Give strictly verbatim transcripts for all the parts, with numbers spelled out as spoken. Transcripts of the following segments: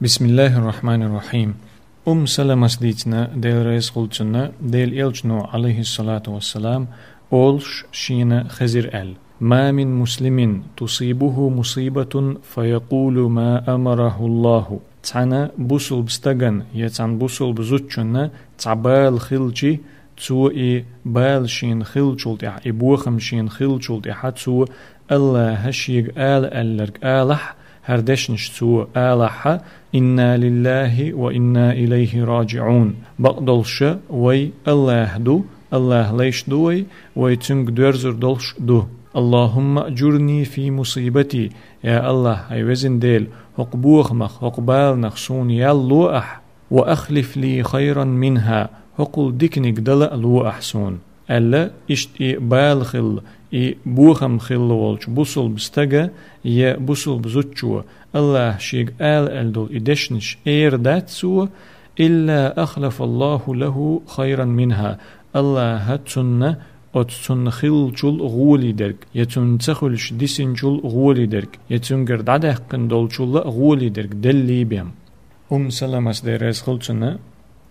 بسم الله الرحمن الرحيم. Умму Саламас дийцина, Дела реза хуьлда цунна, Дела элчано, алейхиссалату вассалам, олуш шена хезира аьлла: «ما من مسلم تصيبه مصيبة فيقول ما أمره الله». Цхьана бусулба стагана я цхьана бусулба зудчунна цхьа бала хилчи, цо и бала шена хилчул тӀаьхьа, и бохам шена хилчул тӀаьхьа, цо Аллаха шега ала аьлларг алахь, хӀара дешнаш цо алахьа: «إنا لله وإنا إليه راجعون». Бакъдолуша вай Аллаха ду, Аллаха лайш ду вай, вай цуьнга доьрзур долуш ду. «اللهم أجرني في مصيبتي». Я Аллах, хӀай везан Дела, хӀокху бохамах, хӀокху баланах суна ял ло ахь. «وأخلف لي خيرا منها», хӀокхул диканиг дала а ло ахь суна. Аьлла, иштта и бала хилла, и бохам хилла волчу бусулба стага я бусулба зудчо Аллаха шега ала аьлла долу и дешнаш эр дац цо, «إلا أخلف الله له خيرا منها». Аллаха цунна оцу цунна хиллачул гӀоле дерг, я цунна ца хуьлуш дисинчул гӀоле дерг, я цуьнгара дӀадаьккхина долчул а гӀоле дерг деллий бен. Умму Саламас, Дела реза хуьлда цунна,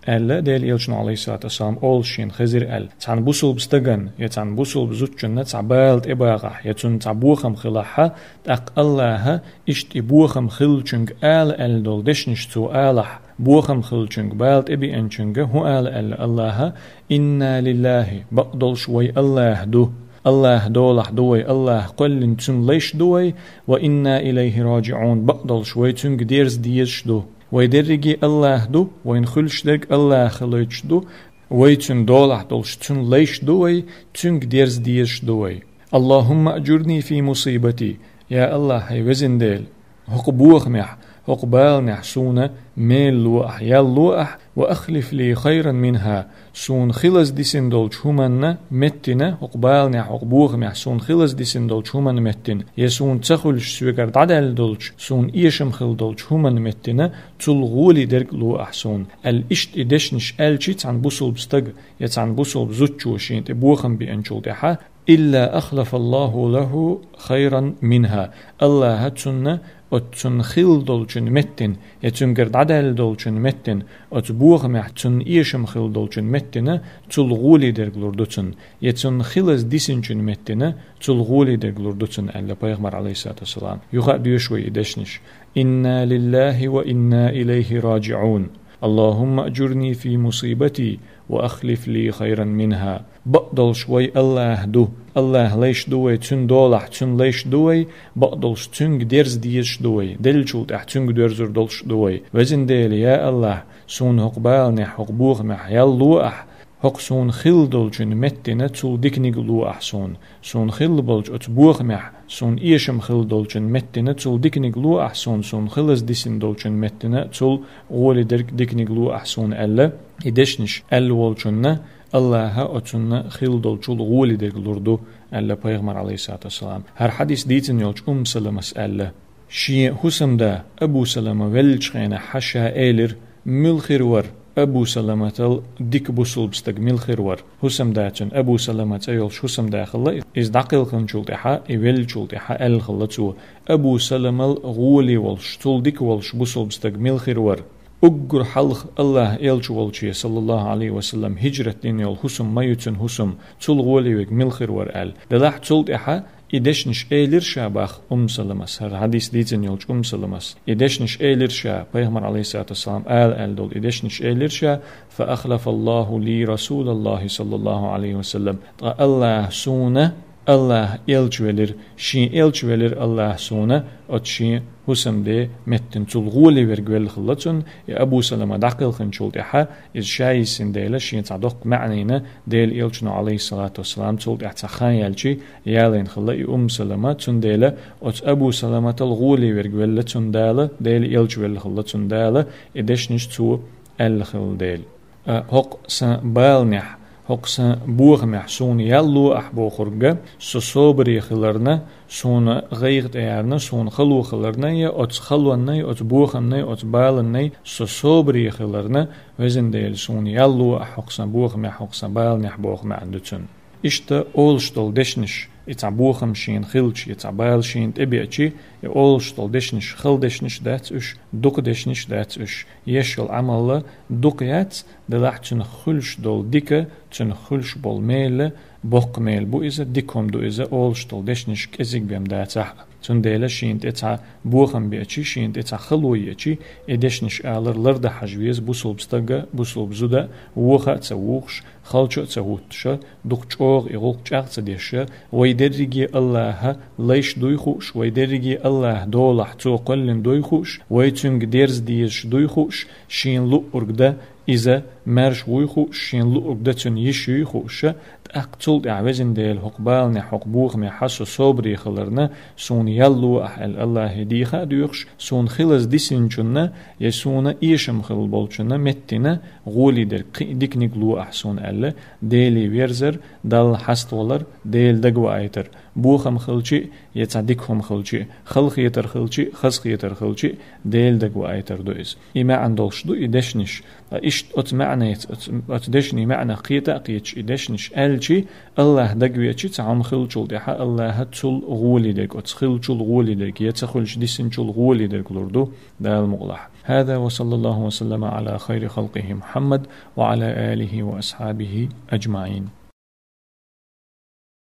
аьлла, Дела элчано, алейхиссалату вассалам, олуш шена хезира аьлла: цхьана бусулба стагана я цхьана бусулба зудчунна цхьа бала тӀебагӀахь, я цунна цхьа бохам хилахьа, тӀаккха Аллаха иштта и бохам хиллачуьнга ала аьлла долу дешнаш цо алахь, бохам хиллачуьнга, бала тӀебеанчуьнга хӀун ала аьлла Аллаха: «إنا لله», бакъдолуш вай Аллаха ду, Аллаха долахь ду вай, Аллаха кхоьллина цуьнан лайш ду вай, «وإنا إليه راجعون», бакъдолуш вай цуьнга дерза дезаш ду. Вай дерриге Аллаха ду, вайна хуьлуш дерг Аллаха хилийтуш ду, вай цуьнан долахь долуш цуьнан лайш ду вай, цуьнга дерза дезаш ду вай. «اللهم أجرني في مصيبتي». Я Аллах, хӀай везан Дела, хӀокху бохамехь, хӀокху баланехь суна мел ло ахь, ял ло ахь, «وأخلف لي خيرا منها», суна хилаза дисина долчу хӀуманна меттина, хӀокху баланехь, хӀокху бохамехь суна хилаза дисина долчу хӀуманна меттина, я суна ца хуьлуш соьгара дӀадаьлла долчу, суна эшам хилла долчу хӀуманна меттина, цул гӀоле дерг ло ахь суна, аьлла, иштта и дешнаш аьлчи цхьана бусулба стага я цхьана бусулба зудчо шена тӀе бохам беанчул тӀаьхьа, «إلا أخلف الله له خيرا منها». Аллаха цунна оцу цунна хилла долчун меттина, я цуьнгара дӀадаьлла долчун меттина, оцу бохамехь цунна эшам хилла долчун меттина, цул гӀоле дерг лур ду цунна, я цунна хилаза дисинчун меттина, цул гӀоле дерг лур ду цунна, аьлла пайхамар, алейхиссалату вассалам. Юха а доьшу вай и дешнаш: «إنا لله وإنا إليه راجعون. اللهم أجرني في مصيبتي وأخلف لي خيرا منها». Бакъдолуш вай Аллаха ду, Аллаха лайш ду вай, цуьнан долахь цуьнан лайш ду вай, бакъдолуш цуьнга дерза дезаш ду вай, деллачул тӀаьхьа цуьнга доьрзур долуш ду вай. Везан Дела, я Аллах, суна хӀокху баланехь, хӀокху бохамехь ял ло ахь, хӀокху суна хилла долчун меттина цул диканиг ло ахь суна. Суна хилла болчу оцу бохамехь суна эшам хилла долчун меттина цул диканиг ло ахь суна, суна хилаза дисина долчун меттина цул гӀоле дерг диканиг ло ахь суна, аьлла, и дешнаш аьлла волчунна Аллаха оцунна хилла долчул гӀоле дерг лур ду, аьлла пайхамар, алейхиссалату вассалам. ХӀара хьадис дийцина йолчу Умму Саламас аьлла: шен хӀусамда Абу Салама веллачу хенахь ша элира, мила хир вара Абу Саламатал дика бусулба стаг, мила хир вара. ХӀусамда цуьнан, Абу Салама цӀе йолуш хӀусамда хилла, иза дӀакхелхинчул тӀаьхьа, и веллачул тӀаьхьа аьлла хилла цо: Абу Саламал гӀоле волуш, цул дика волуш бусулба стаг мила хир вара. Уггар хьалха Аллаха элча волче, саллаллаху алейхи ва саллам, хӀижрат дина йолу хӀусам ма ю цуьнан хӀусам, цул гӀоле верг мила хир вара аьлла. Делахь цул тӀаьхьа и дешнаш элира ша, бах, Умму Саламас, хӀара хьадис дийцина йолчу Умму Саламас. И дешнаш элира ша, пайхамар, алейхиссалату вассалам, ала аьлла долу и дешнаш элира ша: «Фа ахлафаллаху ли расулаллахи саллаллаху алейхи ва саллам». Ткъа Аллаха суна, Аллаха элча велира, шен элча велира Аллаха суна, оцу шен хӀусамде меттина, цул гӀоле верг велла хилла цунна, и Абу Салама дӀакхелхинчул тӀаьхьа, иза ша йиссина дела, шен цхьа доккха маьӀнина, Делан элчано, алейхиссалату вассалам, цул тӀаьхьа цхьа хан яьлчи, ялийна хилла и Умму Салама, цундела оцу Абу Саламатал гӀоле верг велла цунна Дала, Делан элча велла хилла цунна Дала, и дешнаш цо аьлла хилла дела. А, хӀокху сан баланехь, хӀокху сан бохамехь суна ял ло ахь бохург, со собаре хиларна, суна гӀайгӀа тӀеярна, суна хало хиларна, я оцу халонна, я оцу бохамна, я оцу баланна со собаре хиларна, везан Дела, суна ял ло ахь хӀокху сан бохамехь, хӀокху сан баланехь боху маьӀна ду цуьнан. Иштта олуш долу дешнаш И цхьа бохам шена хилча, и цхьа бала шена тӀебеачи, и олуш долу дешнаш хала дешнаш дац уьш, дукха дешнаш дац уьш. Еш йолу Ӏамал дукха яц, делахь цуьнах хуьлуш долу дика, цуьнах хуьлуш болу мела, боккха мела бу иза, дика хӀума ду иза, олуш долу дешнаш кӀезиг бен дацахь а. Цундела шена тӀе цхьа бохам беачи, шена тӀе цхьа хало еачи, и дешнаш алар лардан хьажа веза бусулба стага, бусулба зуда, воха а ца вухуш, халчо а ца хӀуттуша, дукха чӀогӀа и гӀуллакх чӀагӀ ца деша, вай дерриге Аллаха лайш дуй хууш, вай дерриге Аллаха долахь цо кхоьллина дуй хууш, вай цуьнга дерза дезаш дуй хууш, шена луъург дан иза маьрша вуй хууш, шена луъург дан цуьнан йиш юй хууша, тӀаккха цул тӀаьхьа везан Дела хӀокху баланехь, хӀокху бохамехь со собаре хиларна, суна ял ло ахь аьлла Аллахе деха а доьхуш, суна хилаза дисинчунна, я суна эшам хилла болчунна меттина гӀоле дерг кхин а диканиг ло ахь суна аьлла, Деле верзар, Далла хьаставалар, Дела дагаваийтар, бохам хилчи а, я цхьа дика хӀума хилчи а, хала хетар хилчи а, хаза хетар хилчи а, Дела дагаваийтар ду иза. И маьӀна долуш ду и дешнаш, ткъа иштта оцу маьӀнеца, оцу, оцу дешнийн маьӀнах кхета а кхеташ и дешнаш аьлчи, Аллах дагавеачи цхьа хӀума хилчул тӀаьхьа Аллаха цул гӀоле дерг, оцу хилчул гӀоле дерг, я ца хуьлуш дисинчул гӀоле дерг лур ду, Дала мукъалахь. هذا وصلى الله وسلم على خير خلقه محمد وعلى آله وأصحابه أجمعين.